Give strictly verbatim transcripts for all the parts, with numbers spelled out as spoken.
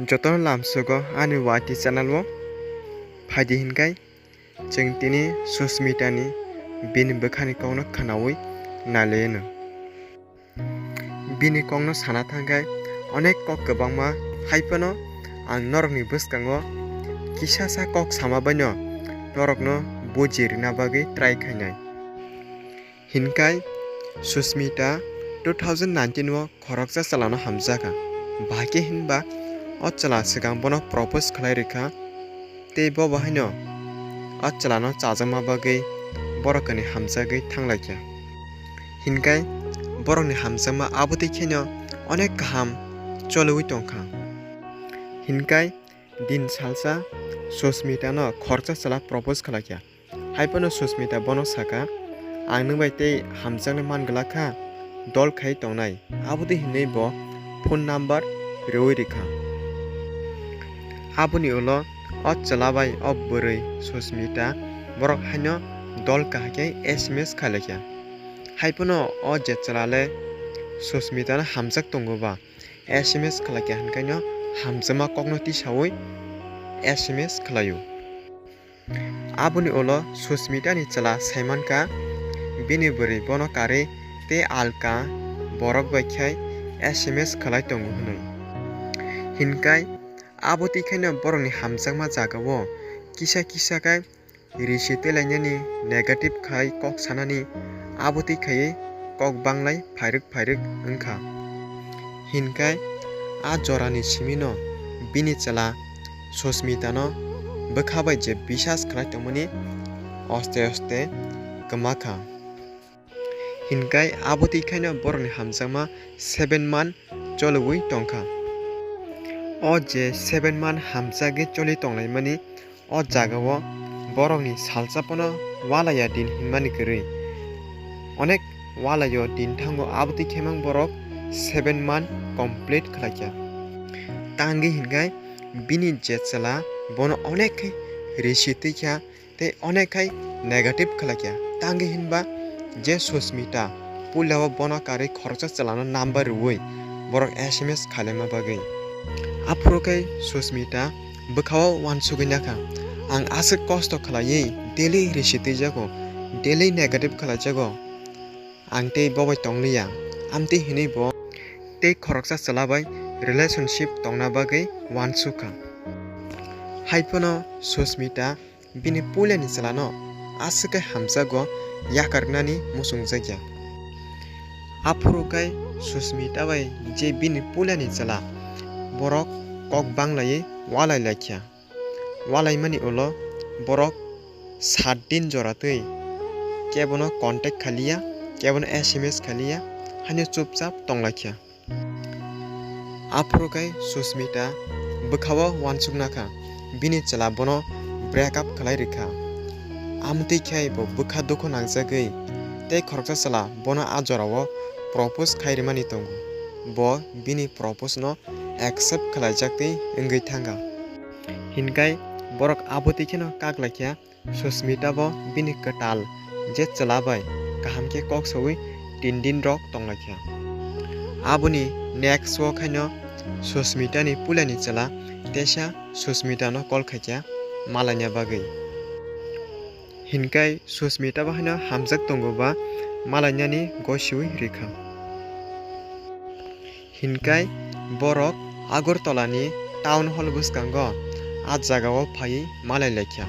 Jotono lamsogo ani Y T channel o phaidi hinkai chwng tini Susmita ni bini bwkhani kokno khwnawi nailaino. Bini kokno sana thangkhai onek kok kwbangma, haiphano ang norokni bwskango kisasa kok sama baino norokno buji rwna bagwi try khainai. Hinkai Susmita two thousand nineteen o khoroksa chwlano hamjakha. Bahai khe hinba o chwla swkang bono propose khlai rwkha, tei bo bo haino o chwlano chajakma bagwi borok kani hamjagwi thanglaikha. Hinkai borokni hamjakma abotwi kheno onek kaham choliwi tongkha. Hinkai din salsa Susmitano khoroksa chwla propose khlaikha. Haiphano Susmita bono sakha, "Ang nwng bai tei hamjaknai man glak kha, dol khai tongnai." Abotwi hinwi bo phone number rwui rikha. Aboni ulo o chwla bai o bwrwi Susmita borok haino dol kahai khe S M S khailakha. Haiphano o je chwla le Susmitano hamjak tongo ba, S M S khlaikha hinkaino hamjakma kokno tisaui S M S khlaio. Aboni ulo Susmitani chwla saimankha bini bwrwi bono karwi tei alka borok bai khai S M S khlai tongo hwnwi. Hinkai abotwi khaino borokni hamjakma jagao kisa kisa khe risi twilainani negative khai kok sanani abotwi khaiwi kok banglai phairwk phairwk wngkha. Hinkai a jorani simino bini chwla Susmitano bwkha bai je bisas khlai tongmani oste oste kwma kha. Hinkai abotwi khaino borokni hamjakma seven month choliwi tongkha. O je seven month hamjagwi choli tonglaimani, o jagao borokni salsa pono walaiya din hinmani kwrwi. Onek walaio din thango, abotwi khemang borok seven month complete khlaikha. Tangwi hinkai bini je chwla bono onek khe risi twikha tei onek khai negative khlaikha. Tangwi hinba je Susmita puilao bono karwi khoroksa chwlano number rwui borok S M S khailaima bagwi. Aphuru khai Susmita bwkhao uansugwi nakha, "Ang aswk kosto khlaiwi daily risi twijago, daily negative khlaijago, ang tei bo bai tongliya." Amtwi hinwi bo tei khoroksa chwla bai relationship tongna bagwi uansukha. Haiphano Susmita bini puilani chwlano aswk khe hamjakgo yakarnani muchungjakya. Aphuru khai Susmita bai je bini puilani chwla, borok kok banglaiwi walai laikha. Walaimani ulo borok sat din jora twi kebono contact khaliya, kebono S M S khaliya, haino chupchap tonglaikha. Aphuru khai Susmita bwkhao uansukna kha, bini chwla bono break up khlai rikha. Amtwi khai bo bwkha dukhu nangjagwi tei khoroksa chwla bono a jorao propose khai rimani tongo. Bo bini propose no accept khlaijak tei wngwi thangkha. Hinkai borok abotwi kheno kak laikha. Susmita bo bini kwtal je chwla bai kaham khe kok saui tin din rok tonglaikha. Aboni next o khaino Susmita ni puilani chwla teisa Susmita no call khaikha malaina bagwi. Hinkai Susmita bo haino hamjak tongo ba malainani gosiui rikha. Hinkai borok Agartala ni town hall bwskango a jagao phaiwi malai laikha.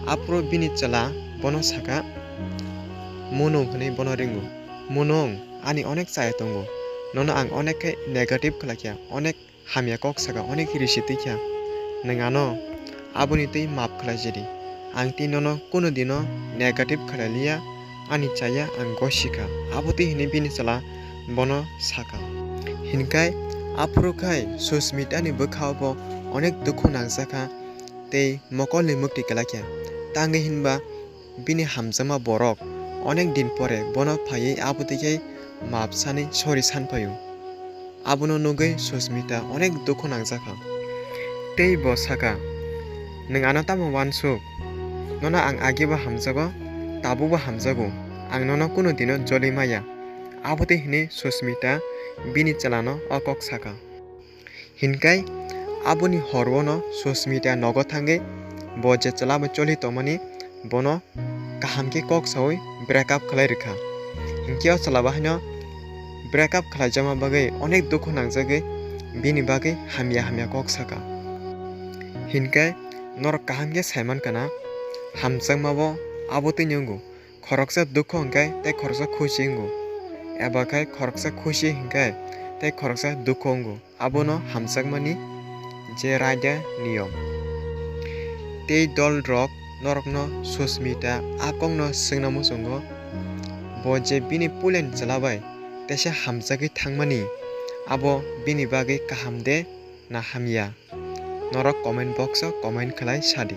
Aphuru bini chwla bono sakha, "Munung," hwnwi bono ringo. "Munung, ani onek chaya tongo. Nono ang onek khe negative khlaikha, onek hamya kok saka, onek risi twikha. Nwng ano aboni twi maap khlaijadi. Ang tei nono kunu dino negative khlailiya, ani chaya ang gosikha." Abotwi hinwi bini chwla bono sakha. Hinkai aphuru khai Susmita ni bwkhao bo onek dukhu nangjakha tei mokolni mwktwi kwlaikha. Tangwi hinba bini hamjakma borok onek din pore bono phaiwi abotwi khe maap sanwi sorry san phaio. Abono nugwi Susmita onek dukhu nangjakha. Tei bo sakha, "Nwng ano tamo uansuk? Nono ang age bo hamjago, tabuk bo hamjago. Ang nono kunu dino joli maya." Abotwi hinwi Susmita bini chwlano o kok sakha. Hinkai Aboni hor o no Susmita nogo thangwi bo je chwla bai choli tongmani bono kaham khe kok sawi break up khlai rwkha. Hinkhe o chwla bai haino break up khlaijakma bagwi onek dukhu nangjagwi bini bagwi hamya hamya kok saka. Hinkhe norok kaham khe saimankha na, hamjakma bo abo twino wngo. Khoroksa dukhu hwnkhe tei khoroksa khusi wngo, eba khai khoroksa khusi hwnkhe tei khoroksa dukhu wngo. Abono hamjakmani je raida niyom. Tei dol rok norokno Susmita a kokno swngna muchungo, bo je bini puilani chwla bai teisa hamjagwi thangmani, abo bini bagwi kaham de na hamya? Norok comment box o comment khlai sadi.